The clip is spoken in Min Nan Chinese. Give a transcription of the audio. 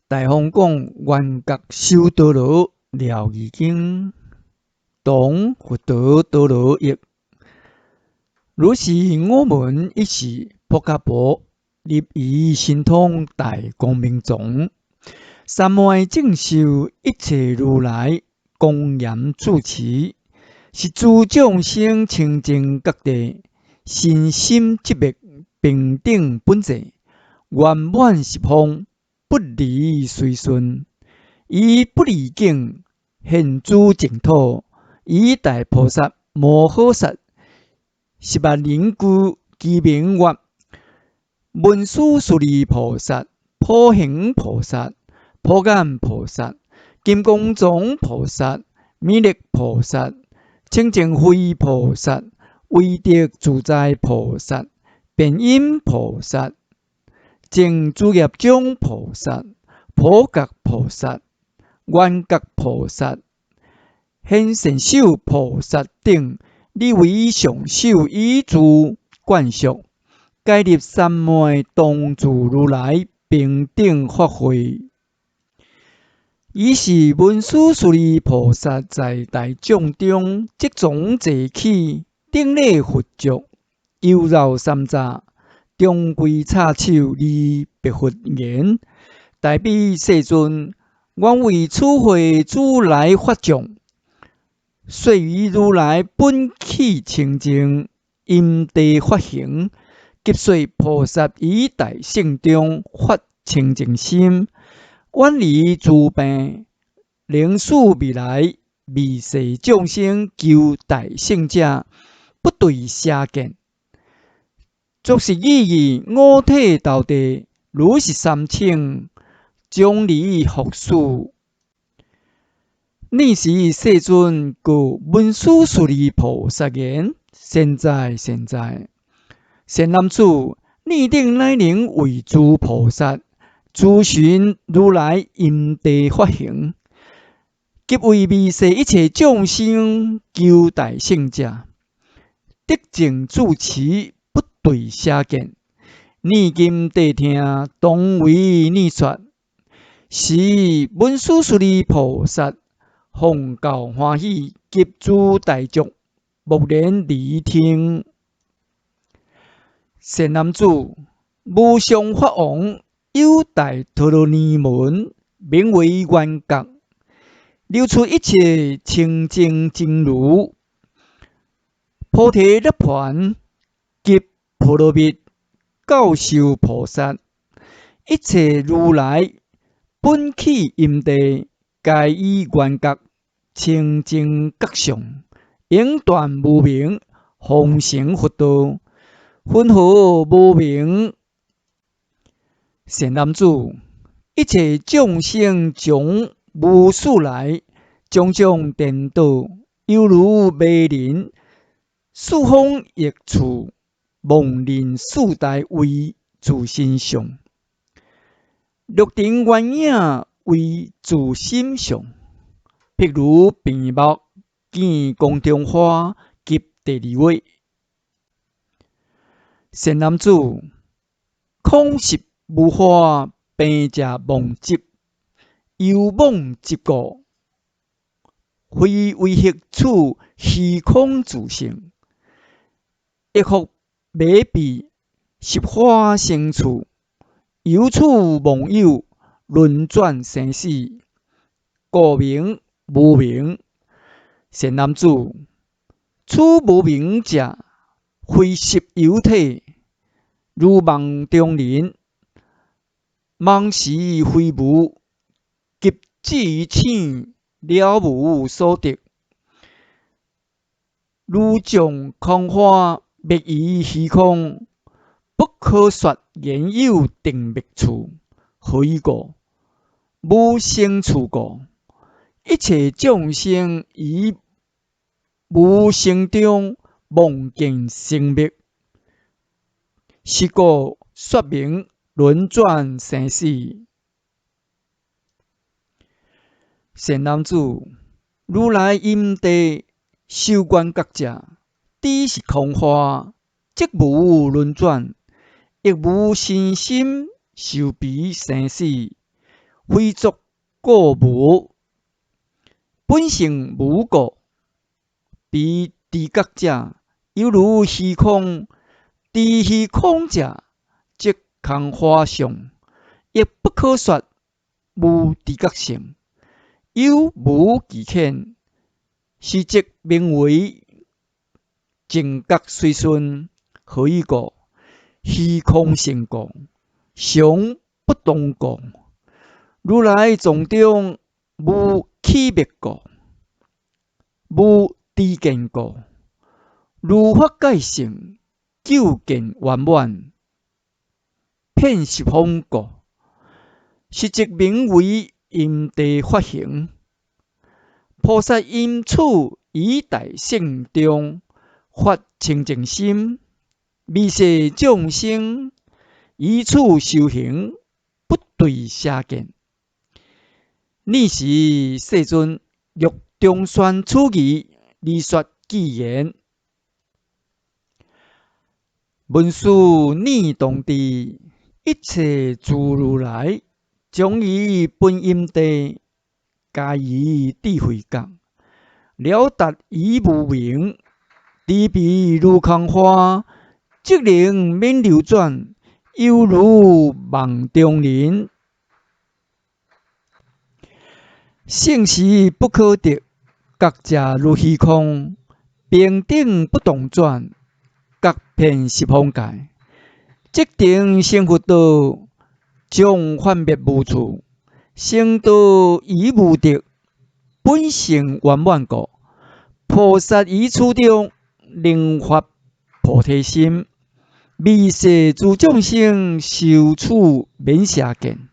大方廣圓覺修多羅了義經，唐佛陀多羅譯。如是我聞，爾時薄伽婆入於神通大光明藏，三昧正受一切如來光嚴住持，是諸眾生清淨覺地，身心寂滅，平等本際，圓滿十方，不離隨順，以不離境現諸淨土，以大菩薩摩訶薩十萬人俱其名曰文殊師利菩薩、普賢菩薩、普眼菩薩、金剛藏菩薩、彌勒菩薩、清淨慧菩薩、威德自在菩薩、辯音菩薩、淨諸業障菩薩、普覺菩薩、圓覺菩薩、顯善首菩薩等，立為上首以自眷屬，皆入三昧當住如來平等法會。爾時文殊師利菩薩在大眾中，即從坐起，頂禮佛足，遊繞三匝，長跪叉手而白佛言：大悲世尊，願為此會諸來法眾，說於如來本起清淨因地法行，及說菩薩於大乘中發清淨心，遠離諸病，能使未來未世眾生求大乘者，不墜邪見。作是意已，五體投地，如是三請，將離復始。爾時世尊告文殊師利菩薩言：善哉善哉，善男子，爾等乃能為諸菩薩諮詢如來因地法行，及為未世一切眾生求大乘者，得證住持，不墜邪見。你今諦聽，當為爾說。時文殊師利菩薩奉教歡喜，及諸大眾，默然聆聽。善男子，無上法王有大陀羅尼門，名為圓覺，流出一切清淨真如，菩提涅槃及波羅蜜，教授菩薩，一切如來本起因地，皆以圓覺清淨覺相，永斷無明，方成佛道，雲何無明？善男子，一切眾生從無始來，種種顛倒，猶如迷人，四方異處，妄認四大為自身相，六塵緣影為自心相。譬如病目見宮中花及第二位。善男子，空實無花，病者妄執，由妄執故，非唯惑處虛空自性，亦復迷彼實花生處，由此妄有，輪轉生死，故名無明。善男子，此無明者，非實有體，如夢中人，夢時非無，及至於醒，了無所得。如將空花滅於虛空，不可說言有定滅處。何以故？無生處故。一切眾生於無生中妄見生滅，是故說名輪轉生死。善男子，如來因地修圓覺者，知是空花，即無輪轉，亦無身心受彼生死，非作故無，本性無故，彼知覺者，猶如虛空，知虛空者，即空華相，亦不可說無知覺性，有無其遣，是則名為淨覺隨順。何以故？虛空性故，常不動故。如來藏中無起滅故，無知見故。如法界性究竟圓滿，遍十方故，是則名為因地法行。菩薩因此於大乘中發清淨心，微細眾生於此修行，不墜邪見。爾時世尊欲重宣此義，而說偈言：文殊念當智，一切諸如來，將於本因地，皆以智慧覺，了達於無明，知彼如空華，即能免流轉，猶如夢中人。性實不可得，覺者如虛空，平等不動轉，覺遍十方界，即定成佛道，將還滅無處，成道於無得，本性圓滿故。菩薩於此中能發菩提心，微細諸眾生修此免邪見。